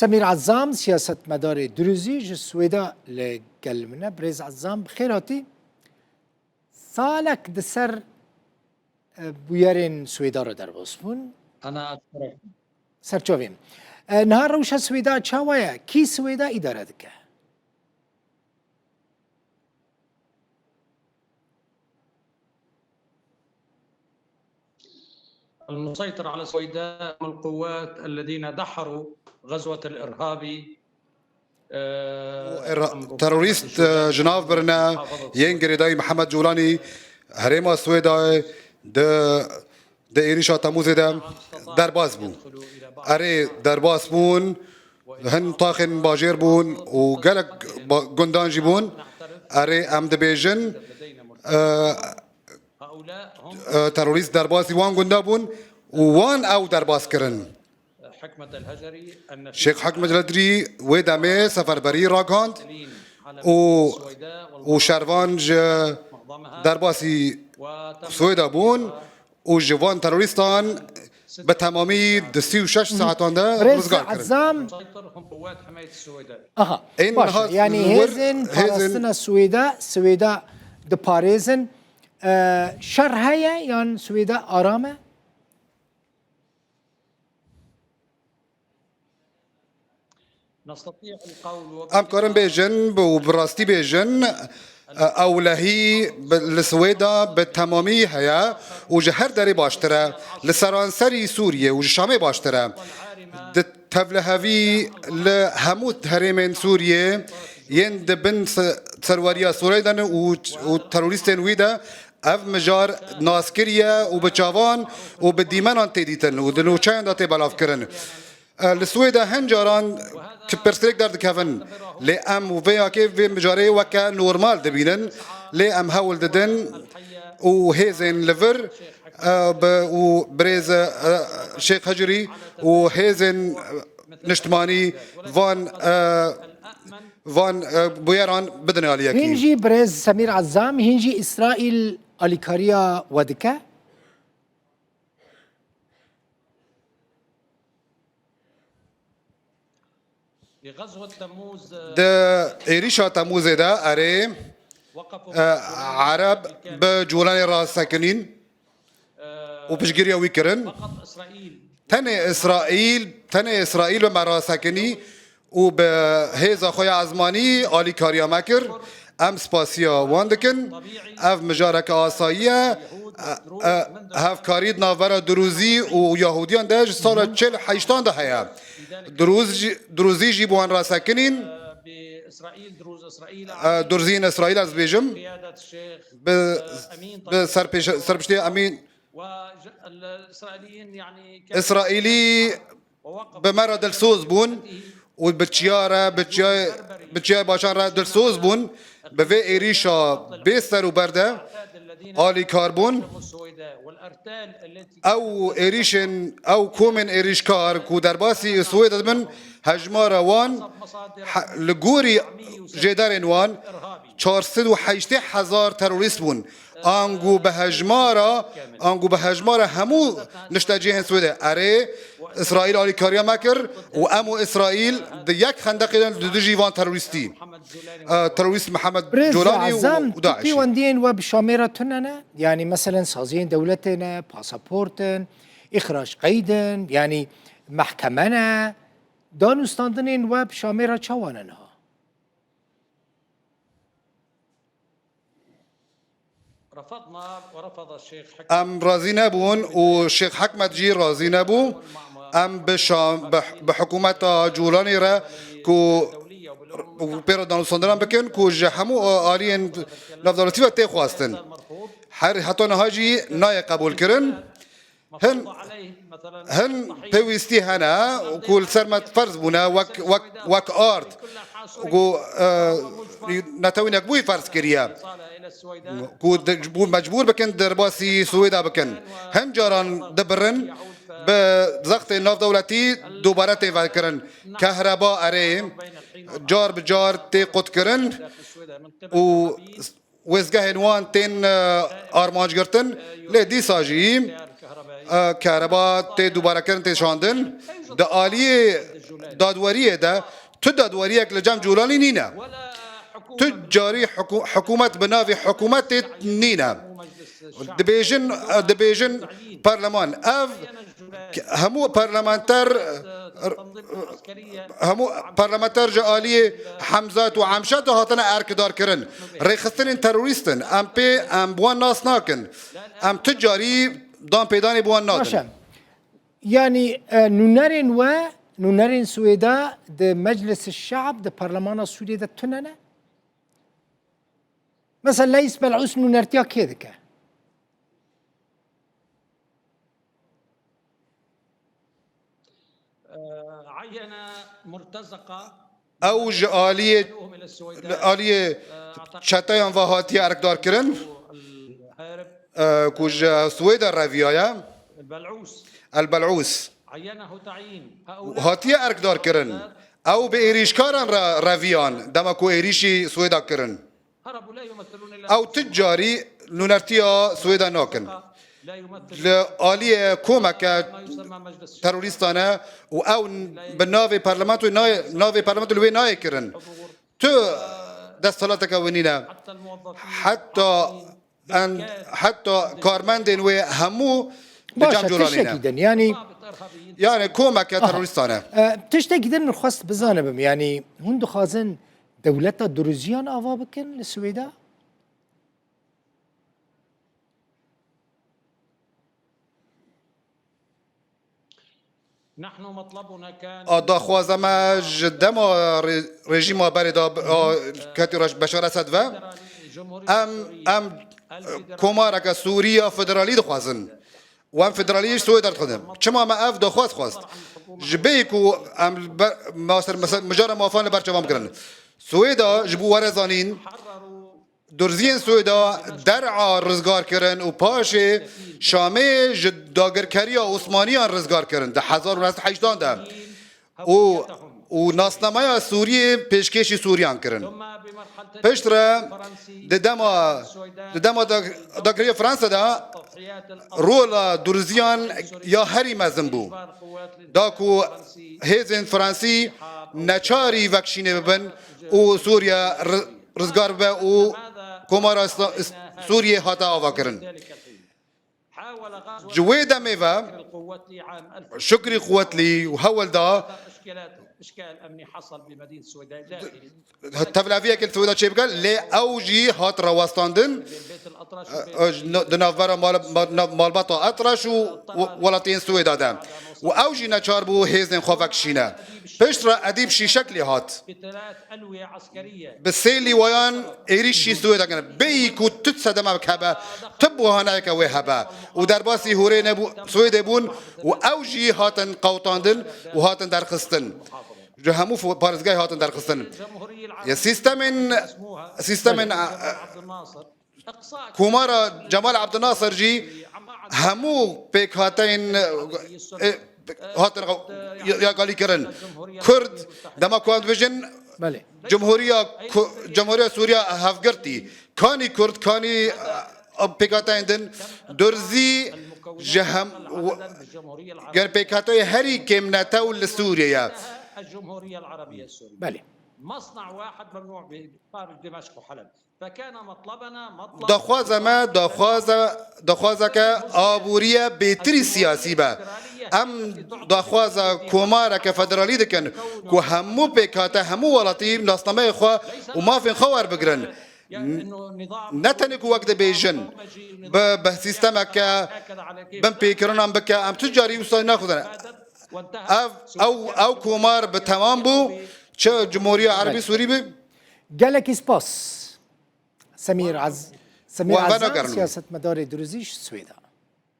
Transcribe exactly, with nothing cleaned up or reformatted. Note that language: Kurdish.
Semîr Ezzam, siyasetmedarê Duruzî ji Swêda li gel min e. Birêz Ezzam, bi xêr hatî. Salek di ser, e, bûyerên Swêda re derbas bûn. Ana Serçavên. E, niha rewşa Swêda çawa ye? Kî Swêda îdare dike? المسيطر على السويداء هم القوات الذين دحروا غزوة الإرهابي. Terorîst, e, ji nav birine yên girêdayî Mihemed Colanî herêma Swêdayê di, di êrîşa Temûzê de derbas bû. Erê, derbas bûn, hin taxên bajêr bûn û gelek ba-, gundan jî bûn. Erê, em dibêjin, e, e, terorîst derbasî wan gunda bûn û wan ew derbas kirin. Şêx Hikmet Celadirî wê demê seferberî ragihand û, û şervan ji derbasî Swêda bûn û ji van terorîstan bi temamî di sî û şeş saetan de rizgar kirin. Aha, ên baş e. Yanî hêzên parastina Swêda, Swêda diparêzin. E, şer heye yan Swêda aram e? Em karin bêjin bi, û bi rastî bêjin, e, ewlehî bi, li Swêda bi temamî heye û ji her derê baştir e. Li seranserî Sûriyê û ji Şamê baştir e. Di tevlihevî li hemû herêmên Sûriyê yên di bin se-, serweriya Sûreyê de ne û, û terorîstên wî de ev mijar nas kiriye û bi çavan û bi dîmenan tê dîtin û di nûçeyan de tê belavkirin. E, li Swêde hin caran pirsgirêk derdikevin, lê em vê yekê vê mijarê weke normal dibînin, lê em hewl didin û hêzên li vir, e, bi, û birêz, e, Şêx Hicrî û hêzên niştimanî van, e, van, e, bûyeran bidin aliyekî. Hîn jî birêz Semîr Ezzam, hîn jî Îsraîl alîkariya we dike? Di êrîşa Temûzê de erê, e, Ereb bi Colanê re sekinîn û piştgiriya wî kirin. Tenê Îsraîl, tenê Îsraîl bi me re sekinî û bi hêza xwe ya ezmanî alîkariya me kir. Em spasiya wan dikin. Ev mijareke asayî ye. E, e, hevkarî di navbera Durûzî û Yahudiyan de ji sala çil heştan de heye. Durûz jî, Durûzî jî bi wan re sekinîn. E, Durzîn Îsraîl ez dibêjim. Bi, bi serpêş-, serpiştê Emîn Îsraîlî bi me re dilsoz bûn û bi çiya re, bi çiyayê, bi çiyayê başan re dilsoz bûn. Bi vê êrîşa bê ser û ber de alîkar bûn. Ew êrîşên, ew komên êrîşkar ku derbasî Swêde dibin, hejmara wan, he-, li gorî jêderên wan, çar sed û heştê hezar terorîst bûn. Ango bi hejmara, ango bi hejmara hemû niştecihên Swêdê. Erê, Îsraîl alîkariya me kir û em û Îsraîl di yek xendeqê de li dijî van terorîstî, e, terorîst Mihemed Colanî û, û DAIŞ. Pêwendiyên we bi Şamê re tune ne? Yanî meselen saziyên dewletê ne, pasaport in, îxrac qeyd in, yanî mehkeme ne, danûstandinên we bi Şamê re çawa ne niha? Em razî nebûn û Şêx Hikmet jî razî nebû. Em bi Şam, bi, bi hikûmeta Colanî re ku pê re danûstandinan bikin ku ji hemû aliyên navdewletî ve tê xwestin. Her heta niha jî nayê qebûlkirin. Hin, hin pêwîstî hene ku li ser me ferz bûne, wek, wek, wek ard ku, e, Netewên Yekbûyî ferz kiriye. Ku de-, bû mecbûr bikin derbasî Swêda bikin. Hin caran dibirin, bi zextên navdewletî dubare tê vekirin. Kehreba erê car bi car tê qutkirin û wêzgehên wan tên, e, armanc girtin, lê dîsa jî, e, kereba tê dubarekirin, tê şandin. Di aliyê dadweriyê de tu dadweriyek li cem Cûlanî nîne. Tu carî hikû-, hikûmet bi navê hikûmetê nîne. Dibêjin, dibêjin parleman. Ev hemû parlamenter, hemû parlamenter ji aliyê Hemzat û Emşat hatine erkdarkirin. Rêxistinên terorîst in. Em pê, em bi wan nas nakin. Em tu carî dan pêdanê bi wan nadin. Baş e. Yanî, e, nûnerên we, nûnerên Swêda di Meclis Şeab, di Parlemana Sûriyê de tune ne? Mesela Leîs Belûs nûnertiya kê dike? عين مرتزقة Ew ji aliyê, li aliyê çeteyan ve hatiye erkdar kirin, e, ku ji Swêda reviyaye. El Belûs. Hatiye erkdar kirin. Ew bi êrîşkaran re reviyan, dema ku êrîşî Swêda kirin. Ew tu carî nûnertiya Swêda nakin. Li aliyê komeke terorîstan e û ew bi navê parlamentoyê nayê, navê parlamentoyê li wê nayê kirin. Tu desthilateke wî nîne. Heta en, heta karmendên wê hemû li Baş cem e, Cûlanî ne. Tiştekî din, yanî Yani komeke Aha. terorîstan e. E, tiştekî din min xwest bizanibim, yanî hûn dixwazin dewleta Duruziyan ava bikin li Swêda? نحن مطلبنا كان A daxwaza me ji dema re-, rejîma berê da, a, ketî Reş-, Beşar Esed ve, em, em, e, komareke Sûriya federalî dixwazin. Û em federaliyê ji Swêda dixwazin. Çima me ev daxwaz xwest? Ji bê ku em li ber, master, mesela, mijara mafan li ber çavan bigirin. Swêda ji bo were zanîn, Durziyên Swêda der'a rizgar kirin û paşê Şamê ji dagirkeriya Osmaniyan rizgar kirin di hezar û neh sed û heyştan de û, û nasnameya Sûriyê pêşkêşî Sûriyan kirin. Piştre di dema, di dema dag-, dagirkeriya Fransa de rola Durziyan ya herî mezin bû. Da ku hêzên Fransî neçarî vekşînê bibin û Sûriye ri-, rizgar bibe û Komara Isla-, Is-, Sûriyê hate avakirin. Ji wê demê ve Şukrî Quwetlî û hewl da tevleviyeke li Swêda çêbike, lê ew jî hat rawestandin, e, e, di navbera mal-, ma-, nav-, malbata Etraş û we-, welatiyên Swêda de. Û ew jî neçar bû hêzên xwe vekişîne. Piştre Edîb Şîşek lê hat. Bi sê lîwayan êrîşî Swêda kirin. Bêyî ku tu sedemeke hebe, tu buhaneyeke wê hebe û derbasî hûrê nebû-, Swêdê bûn û ew jî hatin qewtandin û hatin derxistin. Ji hemû fo-, parêzgehê hatin derxistin. Ya sîstemên, sîstemên, e, e, Komara Cemal Abdulnasir jî hemû pêkhateyên, e, hatin ya, ya galî kirin. Kurd, dema ku em dibêjin, Belê. Cumhuriya Ku-, Cumhuriya Sûriya hevgirtî, kanî Kurd, kanî, e, pêkhateyên din, Durzî ji hem, w-, ger pêkhateyê herî kêmnetew li Sûriyê ye. Belê. Daxwaza me, daxwaza, daxwazeke aboriye bêtirî siyasî be. Em daxwaza komareke federalî dikin ku hemû pêkhate, hemû welatî nasnameyê xwe û mafên xwe werbigirin. N-, ne tenê ku wek dibêjin, bi, bi sîstemeke binpêkirinan bike, em tu carî wisa naxwazin. Ev, ew, ew komar bi temam bû, çi Cumhuriya Erebî Sûrî be. Gelekî spas. Semîr Az-, Semîr Wan Azan, venagerin. Siyasetmedarê Duruzî ji Swêda.